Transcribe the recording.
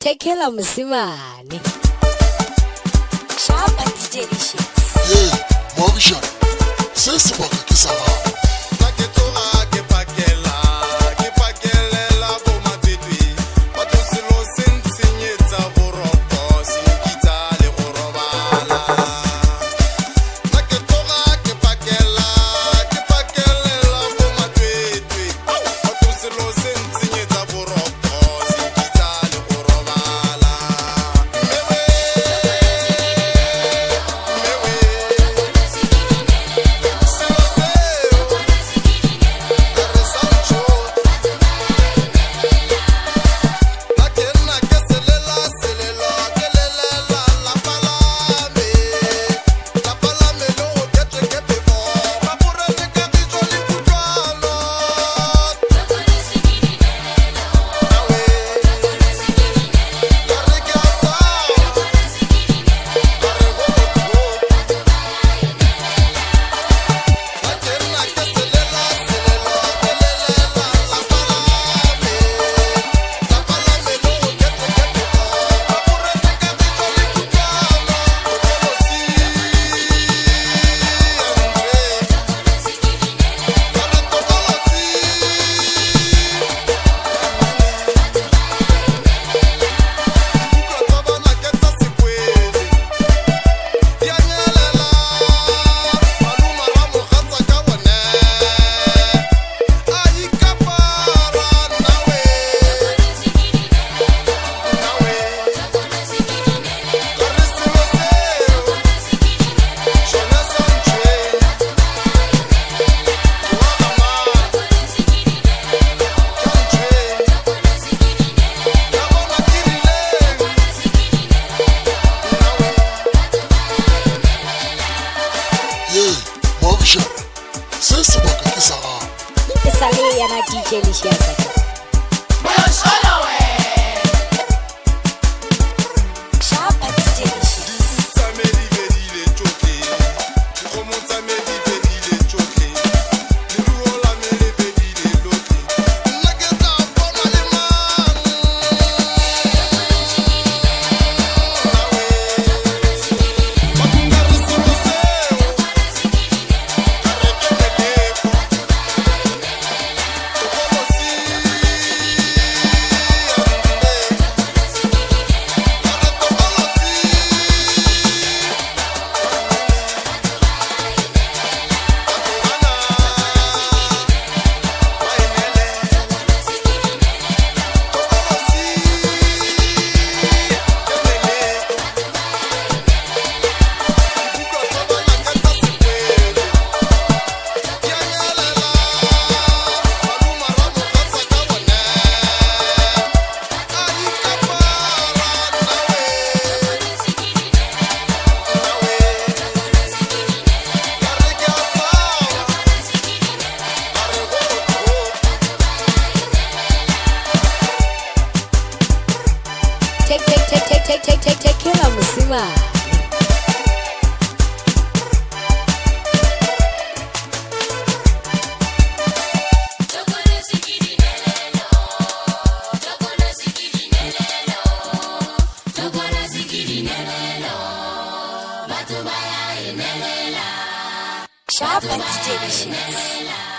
Thekela mosimane. Shapa DJ Licious. Ye, moagišane, se sebaka ke sa gago. Nna ke tsoga ke pakela, ke pakelela bo matswetswe. Batho selo se ntshenyetsa boroko, se nkitsa le go robala. Nna ke tsoga ke pakela, ke pakelela bo matswetswe. Batho selo se ntshenyetsa boroko, se nkitsa le go robala. Mme we, mme we, selo seo ka re sa ntšhote. Nna ke nna ke selela selelo, ke lelela lapa la me. Lapa la me le oketšwe ke phefo, ba borele kagišo le kutlwano. Awe, ka re ke a tshaba, ka re go bohloko. Nna ke nna ke selela selelo, ke lelela lapa la me. Lapa la me le oketšwe ke phefo, ba borele kagišo le kutlwano. Tokolosi ya ntshwenya, ka re tokolosi. Dibuka tsa bana ke tsa sekwele, di a nyelela. Malome ra mogatsa ka bone, a ikapara nna we, nna we. Ka re selo seo sona sa ntshwenya, ke wa ga mang, ke a ntshwenya. Ka bona ke rileng, nna we. Ye, moagišane, se sebaka ke sa gago. E sa le yena DJ Licious. Shapa DJ Licious. Tsa me di fedile tšohle, dikgomo tsa me di fedile tšohle, leruo la me le fedile lohle. Nna ke tla bona le mang? Nna we, batho ka re selo seo, ka re ke meleko. Tokolosi ya mme, ka re tokolosi. Batho bana ba inelela. Tokolosi ke meleko. Dibuka tsa bana ke tsa sekwele, di a nyelela. Malome ra mogatsa ka bone, a ikapara nna we, nna we. Ka re ke a tshaba, ka re go bohloko. Take take take take take take take thekela mosimane. Shapa DJ Licious.